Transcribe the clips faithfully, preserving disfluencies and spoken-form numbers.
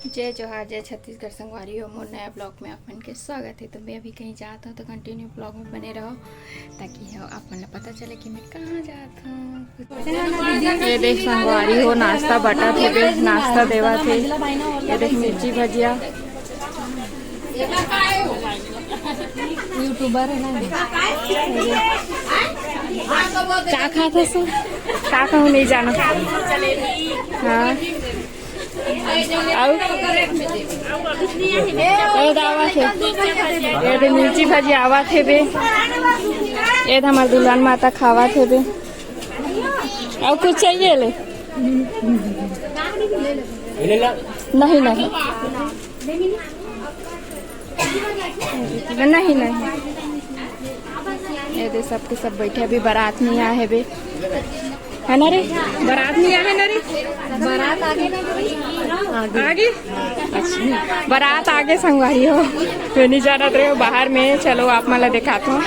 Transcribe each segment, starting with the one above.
जय जोहार, जय छत्तीसगढ़ संगवारी हो, मोर नया ब्लॉग में आप मन के स्वागत है। तो मैं अभी कहीं जात हूँ, तो कंटिन्यू ब्लॉग में बने रहो, ताकि हो आप मन ला पता चले कि मैं कहाँ जात हूँ। ये देख संगवारी हो, नाश्ता बटा थे बे, नाश्ता देवा थे। ये देख मिर्ची भजिया। यूट्यूबर है ना। का खात हस? का कहूँ नहीं जाना। हाँ। अउ? अउ दावा थे। ये दे मिर्ची भजिया आवा थे बे। ये दे हमर दुल्हन माता खावा थे बे। अउ कुछ चाहिए ले? नहीं, नहीं। नहीं, नहीं। ये दे, सब के सब बैठे, अभी बारात नहीं आए हे बे, है ना रे? बारात नहीं आए हे ना रे? बारात आगे ना, आगे। आगे? अच्छा, बारात आगे संगवारी हो, तो नहीं जाना रहे हो बाहर में। चलो, आप मन ला दिखाता हूँ।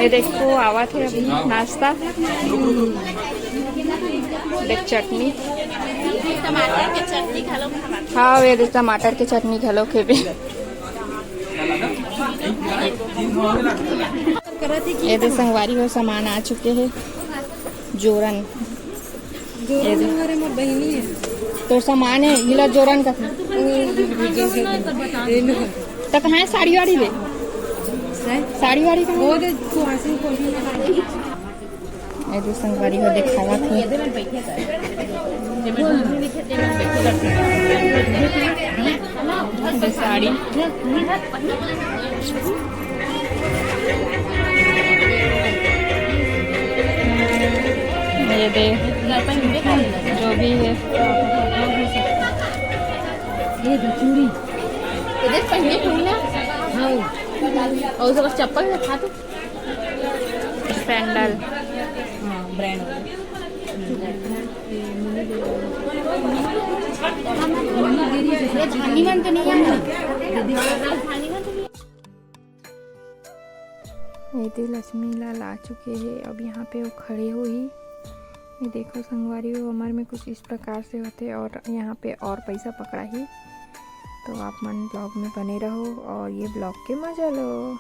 ये देखो, आवा थे अभी नाश्ता। देख, चटनी। टमाटर के चटनी घलो खावा। हाँ, ये देख, टमाटर के चटनी घलो खेबे। ये दे संगवारी हो, सामान आ चुके हे। जोरन। जोरन ये दे। हमारे मोर बहिनी है। तोर सामान है, हिला जोरन का। तो कहाँ है साड़ी वाड़ी बे? हैं? साड़ी वाड़ी कहाँ है? वो दे, तू हंसी खोली। ये दे संगवारी हो, दिखावा थी। ये साड़ी। ये दे, जो भी है। ये दे चूड़ी। इधर पहले तू ना। हाँ। और उसका चप्पल दिखा तू। सैंडल। हाँ, ब्रांड वाला। ये धानी मन तो नहीं है। ये दे लक्ष्मी ला ला चुके हे। अब यहाँ पे वो खड़े होही। ये देखो संगवारी हो, हमर में कुछ इस प्रकार से होते और यहाँ पे और पैसा पकड़ा ही। तो आप मन ब्लॉग में बने रहो और ये ब्लॉग के मजा लो।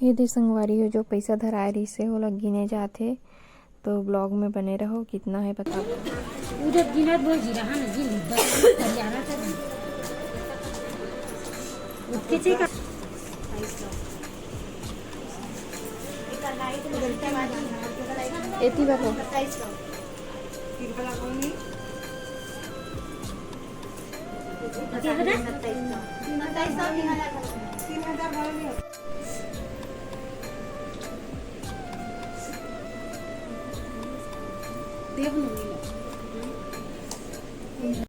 ये दे संगवारी हो, जो पैसा धराए रहिस हे, ओला गिने जात हे। तो ब्लॉग में बने रहो, कितना है बताओ। उधर गिनत बोल जी रहा ना, गिन, बस, हरियाणा का गिन। ओके, ठीक है। एती बार हो। तीन हजार? तीन हजार, तीन हजार। देव नोनी।